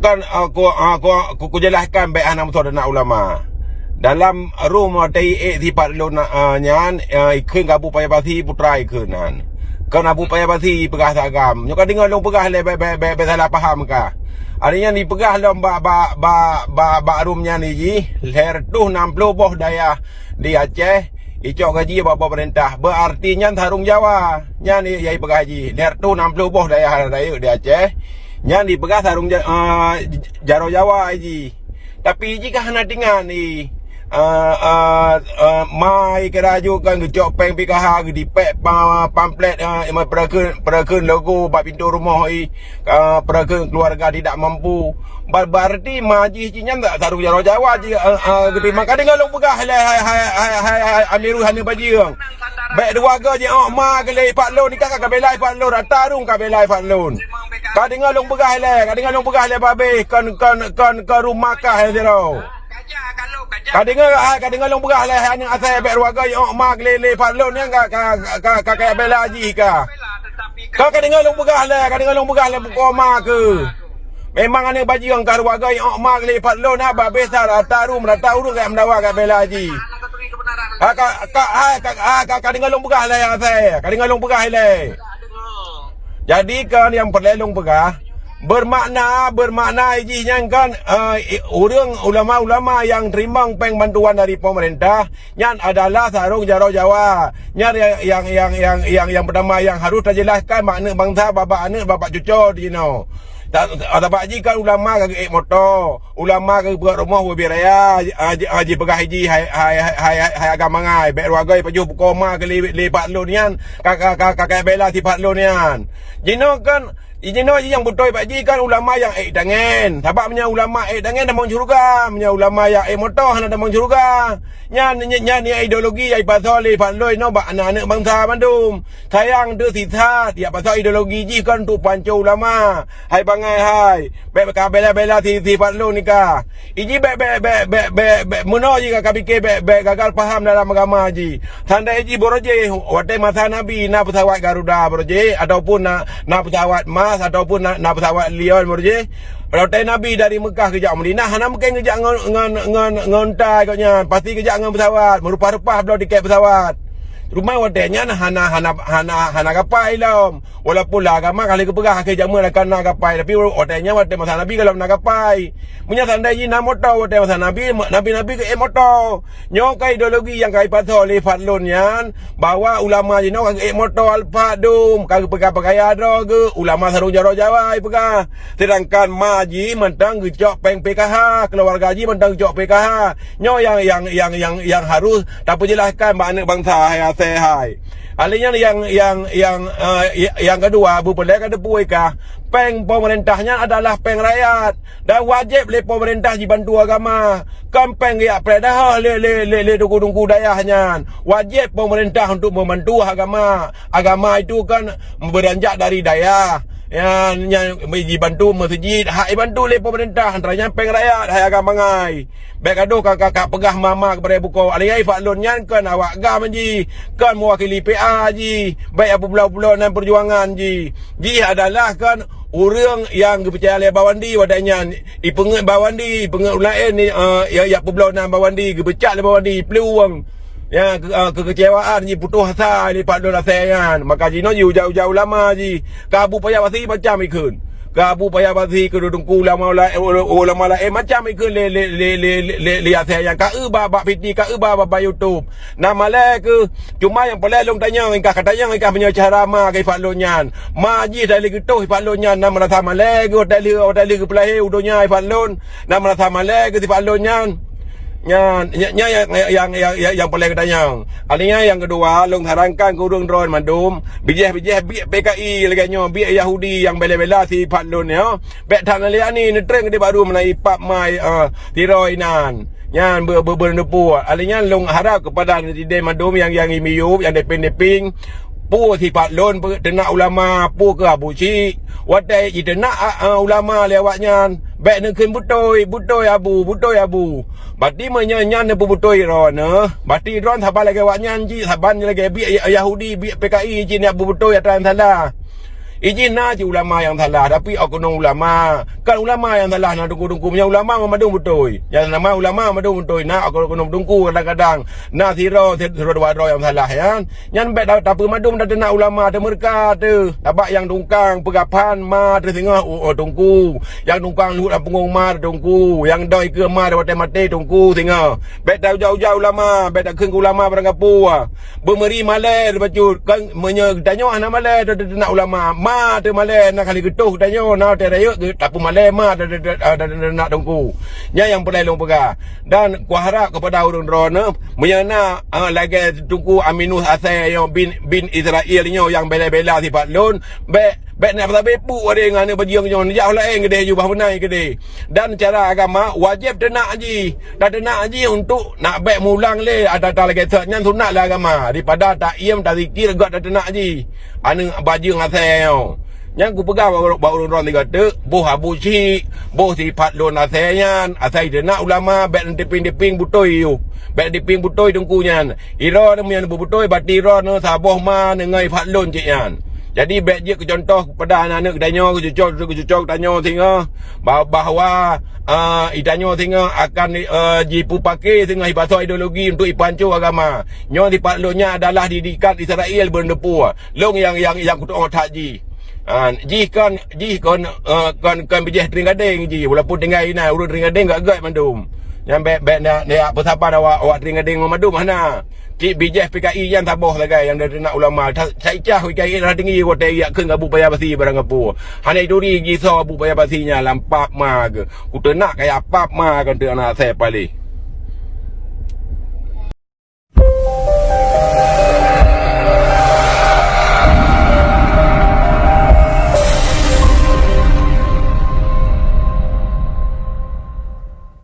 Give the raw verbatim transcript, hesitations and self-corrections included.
Kan, ah, ku, ah, ku, ku, kujelaskan bèk hana meusoe teunak ulama. Dalam room T I E sifat lôn, ah, nyan, ah, ikheun Abu Paya Basi putra ikheun nyan. Kon Abu Paya Basi peugah sagam. Nyoe ka deungoe lôn peugah lé, bèk, bèk, bèk, bèk salah paham kah. Hari nyan dipeugah lom bak, bak, bak, bak, bak room nyan jih, lhèe reutôh nam ploh boh dayah di Aceh icok gaji bak pemerintah. Berarti nyan sarong Jawa. Nyan i-, nyang ipeugah jih. Lhèe reutôh nam ploh boh dayah rayeuk di Aceh. Nyan dipeugah sarong Ja-, eh, jaroe Jawa jih. Tapi jih ka hana tingan i, eh, eh, eh, ma i keu rayeuk kan geucok péng P K H, geudipèk pa-, pamflet, eh, peureukeun, peureukeun logo bak pintoe rumoh i, eh, peureukeun keluarga tidak mampu. Ba-, berarti ma jih, jih nyan tak sarong jaroe Jawa jih, eh, eh, geuterima. Ka deungoe lôn peugah lé, hai, hai, hai, hai, hai, Amirul hana bajeueng. Bèk dua goe jiôh ma keu lé Ipak Lôn, ni ka, ka bela Ipak Lôn, rata rhueng ka bela Ipak Lôn. Ka deungoe lôn peugah lé, ka deungoe lôn peugah lé babeh, kon, kon, kon, kon rumoh kah hai sidroe. Ka deungoe, hai, ka deungoe lôn peugah lé, hai aneuk asèe, bèk dua goe jiôh ma keu lé, lé Ipak Lôn nyan ka, ka, ka, ka, ka bela jih ka. Ka, ka deungoe lôn peugah lé, ka deungoe lôn peugah lé buko ma keuh. Memang aneuk bajeueng ka dua goe jiôh ma keu lé Ipak Lôn, haba besa rata rhueng, rata ureueng ka meudawa ka bela jih. Ha, ka, ka, ha, ka, ha, ka, ka deungoe lôn peugah lé, asèe. Ka deungoe lôn peugah lé. Jadi kan nyang peureulèe lôn peugah, bermakna, bermakna jih nyan kan, eh, ureueng ulama-ulama nyang teurimong péng bantuan dari pemerintah, nyan adalah sarong jaroe Jawa. Nyan nyang, nyang, nyang, nyang, nyang, nyang peutama nyang harôh tajelaskan bak aneuk bansa, bak, bak aneuk, bak, bak cucoe jinoe. Ta-, sabab jih kan ulama ka geuék moto, ulama ka geupeugöt rumoh ubé raya, a, ji-, a, jipeugah jih hai, hai, hai, hai, hai, hai agama ngai, bèk dua goe jipajoh buko ma keu lé, lé Ipak Lôn nyan, ka, ka, ka, ka, ka bela si Ipak Lôn nyan. Jinoe kan, jinoe jih nyang beutôi bak jih kan ulama nyang ék tangen. Sabab meunyoe ulama ék tangen tamong syeuruga, meunyoe ulama nyang ék moto hana tamong syeuruga. Nyan, nyan, nyan, nyan ideologi nyang jipasoe lé Ipak Lôn nyoe bak aneuk-aneuk bansa mandum. Sayang teuk sisat, jak pasoe ideologi jih kan untuk panco ulama. Hai bangai hai. Bèk ka bela-bela si, si Ipak Lôn ni ka. Iji bèk, bèk, bèk, bèk, bèk, bèk, meunoe jih ka, ka pike bèk, bèk gagal paham dalam agama jih. Sandai jih Boroje, watèe masa Nabi na pesawat Garuda Boroje, ataupun na, na pesawat Mas, ataupun na, na pesawat Lion Boroje. Watèe Nabi dari Mekah geujak Madinah, hana mungken geujak ngon, ngon, ngon, ngon unta gobnyan. Pasti geujak ngon pesawat, meurupah-rupah bloe tiket pesawat. Cuma watèe nyan hana, hana, hana, hana kapai lom. Walaupun lam agama ka lheueh geupeugah akhé jameun akan na kapai, tapi watèe nyan watèe masa Nabi ka lom na kapai. Meunyoe seandai jih na moto watèe masa Nabi, nabi-nabi geuék moto. Nyoe ka ideologi nyang ka jipasoe lé Fadlon nyan, bahwa ulama jinoe ka geuék moto Alphard dum, ka geupeugah pakaian droe geuh, ulama sarong jaroe Jawa jipeugah. Sedangkan ma jih mantong geucok péng P K H, keuluwarga jih mantong geucok P K H. Nyoe nyang, nyang, nyang, nyang, nyang harôh tapeujelaskan bak aneuk bansa hai asèe hai. Alèh nyan nyang, nyang, nyang, eh, nyang keudua, beupeureulèe ka teupeu kah, péng pemerintah nyan adalah péng rakyat dan wajéb lé pemerintah jibantu agama. Kon péng geujak preh dahah lé, lé, lé, lé teungku-teungku dayah nyan. Wajéb pemerintah untuk membantu agama. Agama itu kan beranjak dari dayah. Nyan, nyan jibantu meuseujid, hak jibantu lé pemerintah, antara nyan péng rakyat, hai agama ngai. Bèk gadoh ka, ka, ka peugah ma-ma keupada buko. Alèh nyan Fadlon nyan kon awak GAM jih, kon meuwakili P A jih. Bèk jipeubloe-bloe nan peujuangan jih. Jih adalah kon ureueng nyang geupeucaya lé Bawandi watèe nyan. Jipeungeut Bawandi, jipeungeut ureueng laén, eh, nyang, nyang peubloe nan Bawandi, geubeucat lé Bawandi, jiplueng. Nyang keu-, ah, keukeucewaan jih putôh asa lé Fadlon asèe nyan. Maka jinoe jiujat-ujat ulama jih. Keu Abu Paya Basi macam ikheun. Keu Abu Paya Basi, keu teungku ulama la-, ulama laén macam ikheun lé, lé, lé asèe nyan. Ka eu ba, bak piti, ka eu ba, ba, bak YouTube. Na malèe keuh. Cuma nyang peureulèe lôn tanyong, ingkah ka tanyong, ingkah meunyoe cara ma keu Fadlon nyan. Ma jih dari geutoh Fadlon nyan, na meurasa malèe keuh watèe lheueh, watèe lheueh geupeulahé u donya Fadlon. Na meurasa malèe keuh si Fadlon nyan. Nyan, nyan, nyan nyang, nyang, nyang, nyang, nyang peureulèe geutanyong. Alèh nyan nyang keudua, lôn sarankan keu ureueng droen mandum, bijèh-bijèh biek P K I lagèe nyoe, biek Yahudi nyang bela-bela si Fadlon nyoe. Bèk that neulayani, neutreng deh baru meunan ipap mai, eh, sidroe inan. Nyan be-, be-, beuneupeue. Alèh nyan lôn harap keupada netizen mandum nyang, nyang miyueb, nyang depeng-depeng, peue si Fadlon peu-, teunak ulama, peue keuh Abu Syik. Watèe jiteunak, a, a, ulama lé awaknyan, bèk neukheun beutôi, beutôi Abu, beutôi Abu. Berarti meunyoe nyan neupeubeutôi droeneuh, berarti droen saban lagèe awaknyan jih, saban lagèe biek Ya-, Yahudi, biek P K I jih neubeubeutôi atra nyang salah. Ijih na cit ulama nyang salah, tapi oknum ulama. Kan ulama nyang salah na teungku-teungku. Meunyoe ulama mandum beutôi. Nyang nama ulama mandum beutôi. Na oknum teungku kadang-kadang. Na sidroe, sidroe dua droe nyang salah, ya. Nyan bèk ta-, tapeumadum tateunak ulama teuh meureuka teuh. Sabab nyang tungkang peugah phan ma teuh singoh, oh, oh, teungku. Nyang tungkang luhut lam punggong ma teuh teungku. Nyang doi keue ma teuh watèe maté teungku singoh. Bèk ta-uja-uja ulama, bèk takheun keu ulama barangkapeue. Beumeuri malèe teuh bacut. Kan meunyoe tanyoe hana malèe teuh tateunak ulama, ma teuh malèe na kali geutoh tanyoe na watèe rayeuk tapeumalèe ma teuh tateunak teungku. Nyan nyang peureulèe lôn peugah. Dan kuharap keupada ureueng droeneuh, meunyoe na, ah, lagèe Teungku Aminus Asèe nyoe bin, bin Israel nyoe nyang bela-bela sifat lôn, bèk, bèk na sabe puk watèe ngon aneuk bajeueng nyoe, jak laén keudéh jubah beunai keudéh. Dan cara agama wajéb teunak jih. Tateunak jih untuk nak bèk mulang lé ata-ata lagèe that nyan sunat lé agama. Daripada taiem, tazikir, göt tateunak jih. Aneuk bajeueng Asèe nyoe. Nyan kupeugah bak, bak ureueng droeneuh sigoe teuk, boh Abu Syik, boh sifat lôn asèe nyan, asai teunak ulama, bèk neuteupeng-teupeng beutôi yôh. Bèk neuteupeng beutôi teungku nyan. Droeneuh meunyan beubeutôi, bati droeneuh saboh ma neungon sifat lôn cit nyan. Jadi bèk jeuet keu cuntoh keupada aneuk-aneuk tanyoe, keu cucoe, keu cucoe tanyoe singoh, bah-, bahwa, ah, i tanyoe singoh akan, eh, jipeupaké singoh ibasoe ideologi untuk ipeuhanco agama. Nyoe sifat lôn nyan adalah didikan Israel beuneupue. Lôn nyang, nyang, nyang kutu'oh that jih. Ha, jih kon, jih kon, eh, kon, kon bijèh Tring Gadeng jih. Walaupun tinggai inan, ureueng Tring Gadeng göt-göt mandum. Nyan bèk, bèk na, na peusaban awak, awak Tring Gadeng mandum hana. Cit bijèh P K I nyan saboh sagai nyang teunak ulama. Sa-, saicah P K I hana tinggi watèe jak kheun Abu Paya Basi barangkapeue. Hana ituri jisoe Abu Paya Basi nyan lam pap ma keuh. Kuteunak kaya pap ma keuh teuh aneuk asèe paléh.